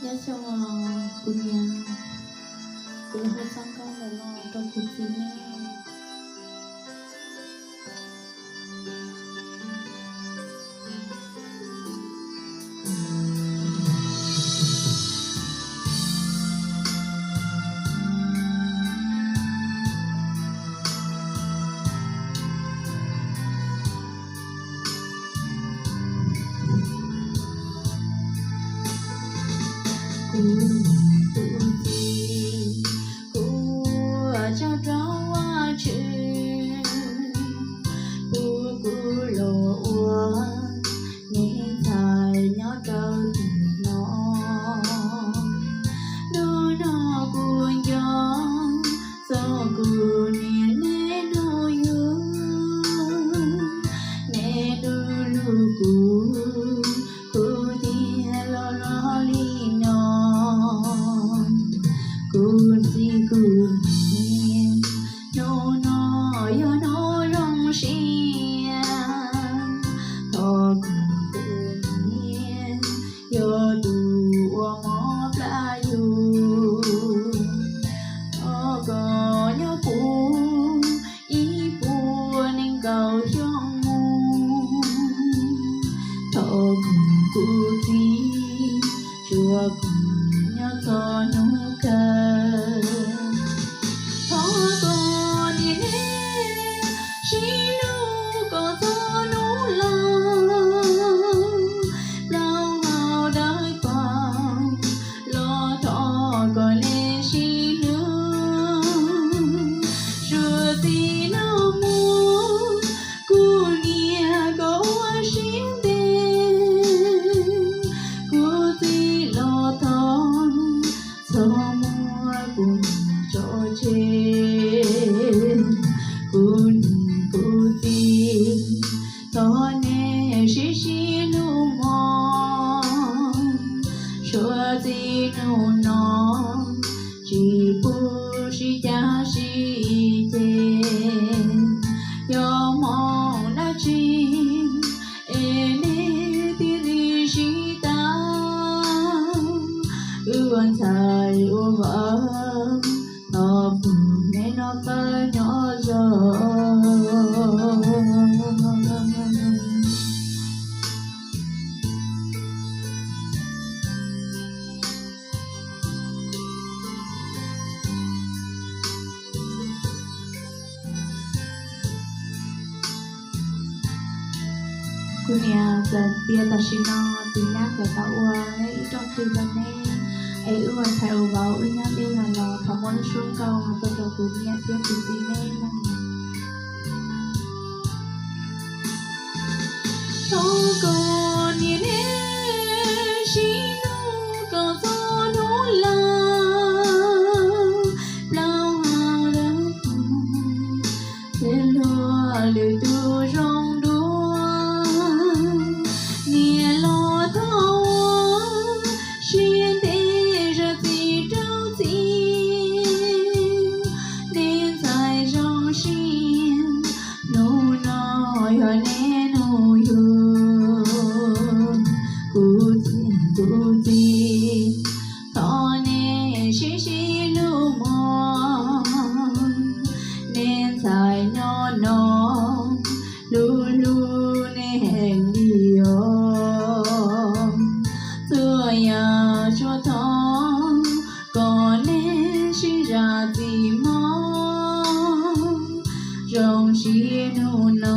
Peb xyoos kuv niam, kuv ho txog nkauj ntawm no rau kuv txiv ne. Kuv tus txiv, kuv ua tsaug rau Vajtswv pub kuv los ua niam ntxhais nyob rau tiam no. Hnub no kuv nco txog kuv niam neb hnub yug, neb du lug kuv, kuv thiaj los los li no. Kuv txiv kuv niam, hnub no yog hnub zoo siab, thov kuv tus niam yog tus uas mob plab yug, thov kom nyob puv ib puas nees nkaum xyoo mus, thov kom kuv txiv tsuas kom nyob txog hnub kawg. Thov kom niam neb sib hlub kom txog hnub laus, plaub hau dawb paug los thov kom neb sib hlub. Suav txij no mus kuv niam koj ua siab ntev, kuv txiv los thov txhob muab kuv niam tso tseg. Kuv niam kuv txiv, thov nej sib sib hlub mog. Suav txij hnub no tsis pub sib cav sib ceg, yog hmoov dab tsi es nej thiaj li sib tau. Wb ua ntxhais ua vauv, thov pub nej noj qab nyob zoo. Kuv niam txawm tias tam sim no tus nyab kom tau ua ib rooj twg rau neb, es wb ua ntxhais ua vauv wb nyob deb los los thov muab lub suab nkauj tuaj rau kuv niam thiab kuv txiv neb mog. Thov kom niam neb sib hlub kom txog hnub laus, plaub hau dawb paug, thiaj luag lwm tus zoo dua. Niam los thov ua siab ntev zam txim rau txiv, neb ntxhais zoo siab, hnub no yog neb hnub yug. Kuv txiv, kuv txiv, thov nej sib sib hlub mog, neb ntxhais nyob no hlub hlub nej heev li os. Txhua yam tsuas thov kom neb sib zam txim mog, zoo siab hnub no